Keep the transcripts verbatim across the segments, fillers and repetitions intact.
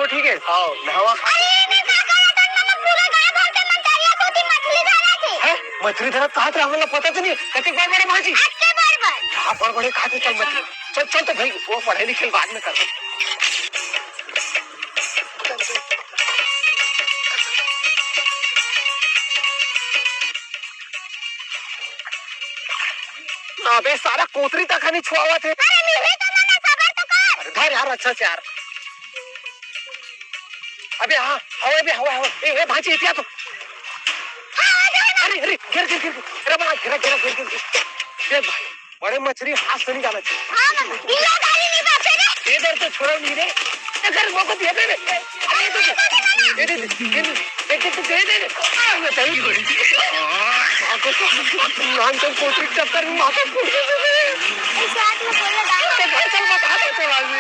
ठीक है। हाँ, नहावा खा। अरे, मैं का करत हन, मैं पूरा गांव भर के मंतरिया कोती मछली धरत हे। हैं? मछली धरत कहाँ थे? हमन ला पता तो नहीं। कतेक बड़ बड़े भाजी? अतके बड़ बड़। हाँ, बड़ बड़े खाते चल मछली। चल, चल तो भाई, वो पढ़े लिखे बाद में कर। अबे सारा कोतरी तक नहीं छुआवत हे। अरे, मिलही तो मना, सबर तो कर। अरे धर यार, अच्छा से यार। अबे हाँ, हवा बे, हवा, हवा। ए, ए, भाजी, एतिया तो। हाँ, आ जाए ना। अरे, अरे, गिर, गिर, गिर, गिर। अरे, बड़ा गिरा, गिरा, गिर, गिर, गिर। देख भाई, बड़े मछली हाथ से नहीं जाना चाहिए। हाँ, मम्मी, ये गाड़ी नहीं बचे रे। ये डर तो छोड़ा नहीं रे। अगर वो को दे दे रे। अरे, दे दे, दे दे, दे दे, दे दे, दे दे। आ, मैं सही बोली। नाम तो कोई चक्कर में माथा फूट गया। ऐसे हाथ में बोलना गाना। ते घर चल बता दो चला जी।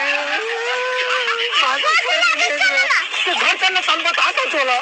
माथा फूट गया। ते घर चल ना, तन बता दो चला।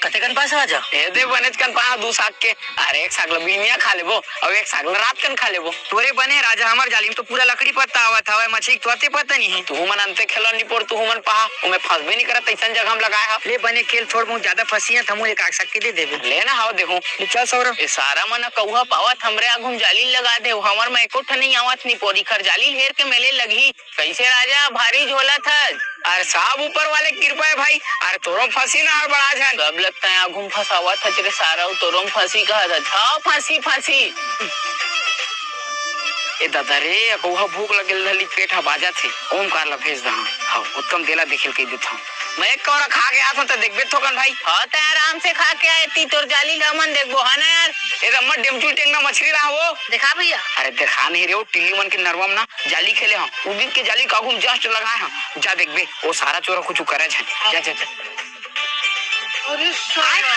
कते कन पास आ जा। ए दे बनेच कन पा दू साग के। अरे एक साग ल बिहनिया खा लेबो, अउ एक साग ल रात कन खा लेबो। तोरे बने राजा, हमर जाली में तो पूरा लकड़ी पत्ता आवत हवय, मछली के तो अते पता नहीं है। तुहू मन अंते खेलो निपोर, तुहू मन पहा, ओमे फंसबे नहीं करत, अइसन जगह हम लगाए हव। ले बने खेल, थोड़ बहुत ज्यादा फंसी है, त हमू एक आग सक के दे देबे। ले ना, हाव देखो। ले चल सौरभ। ए सारा मन कौहा पावत हमरे आगू में जाली लगा दे, हमर में एको ठन नहीं आवत निपोर, इखर जाली हेर के मेले लगही। कइसे राजा, भारी झोलत हस? अरे सब ऊपर वाले के कृपा हे भाई। अरे तोरो फंसी ना हड़बड़ा झन। सब लगता है आगू में फंसावत हच रे सारा, तोरो में फंसी कहत हच। हाँ, फंसी, फंसी। ए दादा रे, अब ओहा भूख लगल रहली, पेट ह बाजत हे। ओमकार ला भेज दहा। हाँ, उत्तम देला देखेल कह देत हूँ। मैं एक कौरा खा के आत हूँ, त देखबे थोकन भाई। हाँ, तै आराम से खा के आए, ती तोर जाली ला मन देखबो, हाँ ना यार? ए रम्मा डेमचुल टेंगना मछली ला वो। देखा भैया। अरे देखा नहीं रे, वो टिल्ली मन के नरवा में ना जाली खेले हंव, उदित के जाली के आगू में just लगाए हंव। जा देखबे, वो सारा चोरा कुछ करे झन। जा, जा, जा। अरे साला।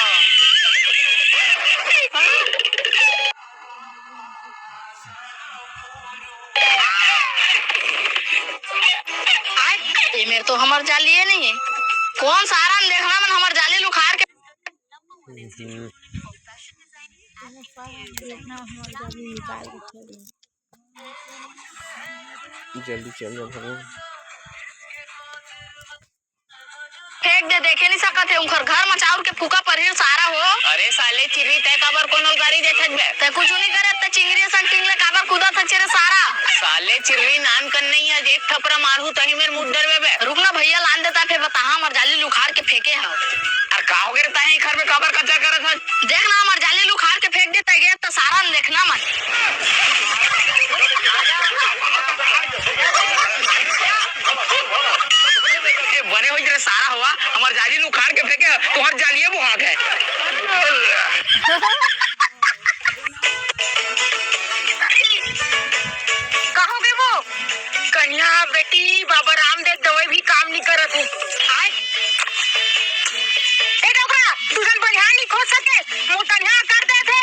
ए मेर तो हमर जाली ये नहीं है। कौन सारा ने देखना मन हमर जाली ल उखाड़ के। हम्म। जल्दी चल जा भाई। फेंक दे, देखे नहीं सकत हे, उनकर घर म चाउर के फूका परही सारा हो। अरे साले चिर्री, तै काबर कोनो ल गारी देथस बे? तै कुछु नहीं करे, तै चिंगरी असन टींग ले काबर कूदत हस रे सारा? साले चिर्री, नान कन नहीं आज एक थपरा मारहूं तही मेर मुद्दर बे बे। रुक ना भैया, लान देता, फेर बताहा, हमर जाली ल उखाड़ के फेंके हव। अरे का हो गे रे, तैं इखर में काबर कचर करत हस? देख ना, हमर जाली ल उखाड़ के फेंक दे, तै गे त सारा ल देखना मन। ये बने होई रे सारा होवा, हमर जाली ल उखाड़ के फेंके, तोहर जालिये बुहा गे। कहाँ गे वो? कन्या बेटी, बाबा रामदेव दवाई भी काम नहीं करत हे। आय? ए डोकरा, तू झन बनिहार नहीं खोज सके, मोर कन्या कर देथे।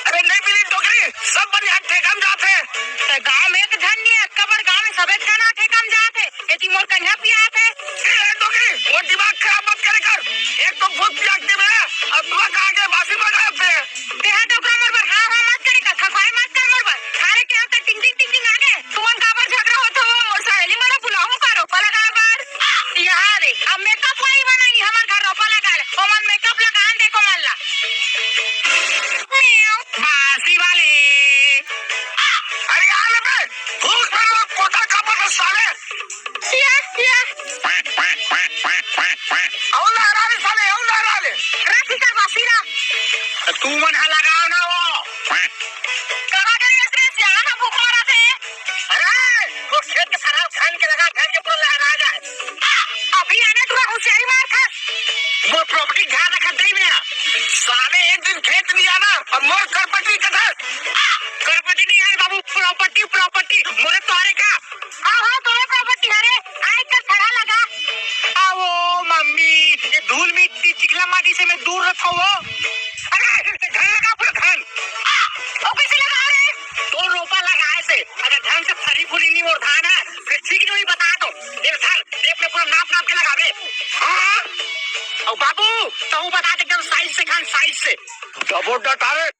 अरे नहीं मिली डोकरी, सब बनिहार ठेका में जाथे। त गांव में एक झन नहीं हे, अतका बड़ गांव में सबे झन ठेका में जाथे। एती मोर कन्या पियाथे। ए, ए, डोकरी, मोर दिमाग खराब मत करे कर। एक तो भूत पियाथे मेरा, अउ दूसरा कहा के बासी बजाथे। तेहा डोकरा मोर बर हाँ, हाँ मत करे कर, खखवाई मत कर मोर बर। थारे के अब तक टिंग, टिंग, टिंग, टिंग आ गे। तुमन काबर झगड़ा होत हो? मोर सहेली मन ला बुलाहूं का रोपा लगाए बर? यहाँ रे, अब मेकअप वाली बनाई, हमर घर रोपा लगा ले। ओमन मेकअप लगान दे को मन ला। म्याऊ, बासी वाले। अरे आ ले बे, भूख में लोग कोटा कापत हे साले। या, या। अउ लहरा ले साले, अउ लहरा ले। रख इकर बासी ला। तू मन ह लगाओ ना वो। कहाँ गई असली सियान ह भूख मरत हे। अरे, वो खेत के सारा धान के लगा, धान के पूरा लहरा जाए। अभी आने तू होशियारी मार खा। मोर property ध्यान रखा दे मिया। साले एक दिन खेत नहीं आना अउ मोर करपटी कथा। करपटी नहीं आए बाबू, property, property। मोरे तोहरे का? हाँ, हाँ, तोरे property हरे। आए कर खड़ा लगा। आ वो मम्मी, ये धूल मिट्टी चिकला माटी से मैं दूर रखा वो। अरे, घर लगा पूरा घर। ओ कैसे लगा रे? तो रोपा लगाए से, अगर ढंग से फरी फूली नहीं मोर धान है, फिर ठीक नहीं बता दो। ये धर, टेप में पूरा नाप नाप के लगावे। हाँ? और बाबू, तहूँ बता दे एकदम size से खान, size से। डबो डटारे।